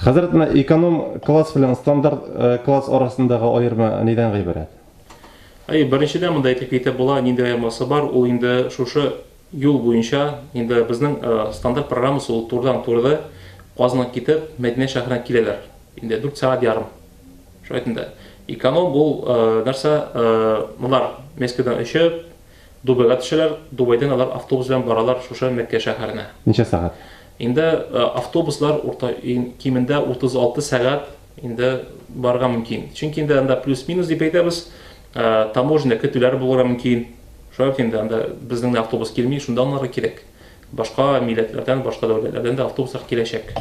Хәзрәт, менә эконом класс белән стандарт э, класс арасындагы аерма нидән гыйбарәт? Әйе, беренчедән монда әйтеп китеп була, нинди аермасы бар, ул инде шушы юл буенча, инде безнең э, стандарт программасы ул турыдан-туры Казаннан китеп, Мәдинә шәһәренә киләләр. Инде 4 сәгать ярым. Шулай инде. Эконом ул э, нәрсә, э, болар Мәскәүдән очып, Дубайга төшәләр, Дубайдан алар автобус белән баралар шушы Мәккә шәһәренә. Ничә сәгать? Инде э, автобуслар урта кимендә 36 сәгать инде барырга мөмкин. Чөнки инде анда плюс-минус дип әйтәбез, э, таможня көтүләр булырга мөмкин. Шулай бит инде анда безнең дә автобус килми, шунда аңларга кирәк. Башка милләтләрдән, башка дәүләтләрдән дә автобуслар киләчәк.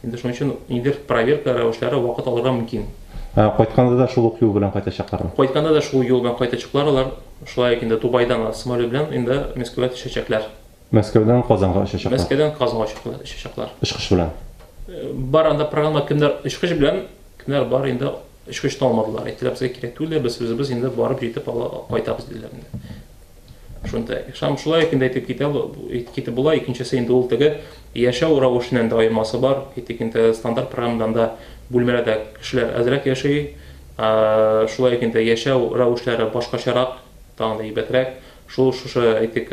Инде шуның өчен ниндидер проверка рәвешләре вакыт алырга мөмкин. Ә, кайтканда да шул ук юл белән кайтачаклармы? Кайтканда да шул юл белән кайтачаклар алар. Шулай ук инде Дубайдан самолет белән инде Мәскәүгә төшәчәкләр. Мәскәүдән Казанга очачаклар. Мәскәүдән Казанга очачаклар. Очкыч белән. Бар анда программа кемнәр очкыч белән, кемнәр бар инде очкычны алмадылар. Әйттеләр, безгә кирәк түгел, без үзебез инде барып җитеп ала кайтабыз диделәр инде. Шунда һәм шулай ук инде әйтеп китә китеп була. Икенчесе инде ул теге яшәү рәвешеннән дә аермасы бар. Әйтик инде стандарт программадан да бүлмәләрдә кешеләр әзрәк яши. Шулай ук инде яшәү рәвешләре башкачарак, тагын да әйбәтрәк. Шул шушы әйтик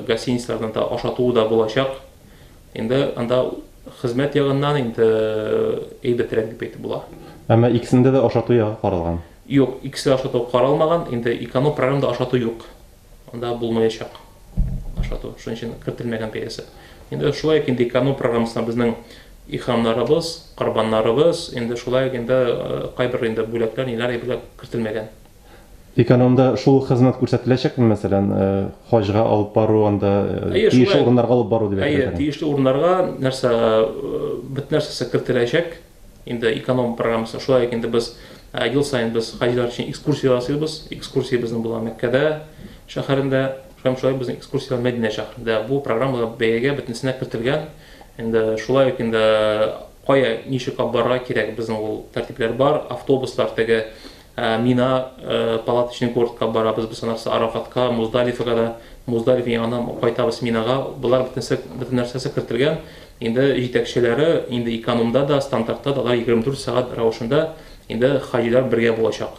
гостиницалардан да ашату да булачак. Инде анда хезмәт ягыннан инде әйбәтрәк дип әйтеп була. Әмма икесендә дә ашату ягы каралган. Юк, икесе дә ашату каралмаган. Инде эконом программада ашату юк. Анда булмаячак ашату. Шуның өчен кертелмәгән бәясе. Инде шулай ук инде эконом программасына безнең ихрамнарыбыз, корбаннарыбыз, инде шулай ук инде э, кайбер инде бүләкләр, ниләр әйберләр кертелмәгән. Экономда шул ук хезмәт күрсәтеләчәкме, мәсәлән, э, хаҗга алып бару, анда э, Әйе, тиешле шулай. урыннарга алып бару дип Әйе, әйтәләр. тиешле урыннарга нәрсә, бөтен нәрсәсе кертеләчәк. Инде эконом программасы шулай ук инде без ел саен без хаҗилар өчен экскурсия ясыйбыз. Экскурсия безнең була Мәккәдә шәһәрендә, һәм шулай безнең экскурсияләр Мәдинә шәһәрендә. Бу программа бәягә бөтенесенә кертелгән. Инде шулай ук инде кая ничек алып барырга кирәк, безнең ул тәртипләр бар. Автобуслар теге Мина палаточный городка барабыз без анарсы Арафатка, Муздалифага да, Муздалиф янына кайтабыз Минага. Болар бөтенесе, бөтен нәрсәсе кертелгән. Инде җитәкчеләре, инде экономда да, стандартта да алар 24 сәгать рәвешендә инде хаҗилар бергә булачак.